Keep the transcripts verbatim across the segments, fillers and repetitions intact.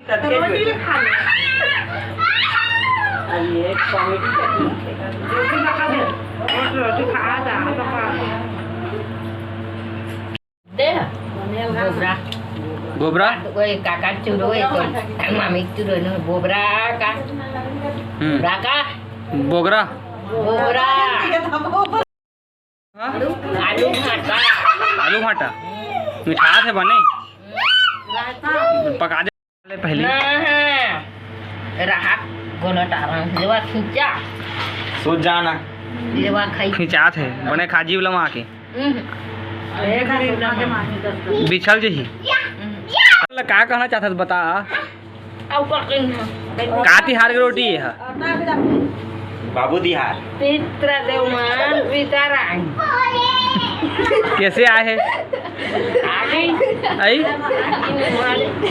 रोटी खा ले। अरे, एक कॉमेडी करती है। रोटी खा ले। रोटी खा जा, तो खा। दे। गोबरा। गोबरा? ओए, काका चुरो, ओए, तो मामी चुरो, नो, गोबरा का? हम्म। गोबरा का? बोगरा। गोबरा। हाँ? आलू भाटा। आलू भाटा। मिठास हे बने? पका दे पहले। ना, हाँ। रहा, गोला टारा, लेवा खींचा। सो जाना। लेवा खाई। खिंचात हे, बने खा जीव लमा के। हम्म। बिछल जही। हम्म। का कहना चाहत हस, बता। अउ का कही? का तिहार के रोटी ये ह? बाबू तिहार। पितरा देव मान पितरा। कैसे आए हे? आगे। आई?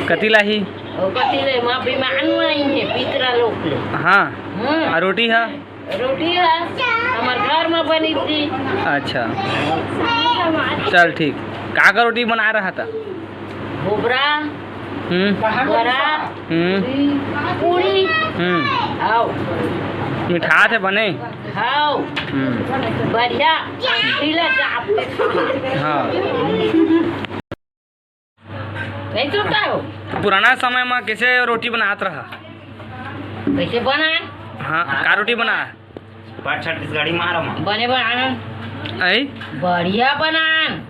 कति लाही? ओ कति ले, माँ विमान में आई है, पितरा लोग ले। हाँ। हम्म। आ रोटी ह? रोटी ह, हमर घर में बनी थी। अच्छा। चल ठीक। का का रोटी बना रहा था? गोबरा, हम्म। बरा, हम्म। पूरी। हम्म। आओ। मिठास हे बने? हाव। हम्म। बढ़िया। पीला चाप। हाँ। नहीं चुपता हो। पुराना समय में कैसे रोटी बनात रहा? कैसे बनाए? हाँ, का रोटी बना? पर छत्तीसगढ़ी मारो माँ। बने बनान। आई? बढ़िया बनान।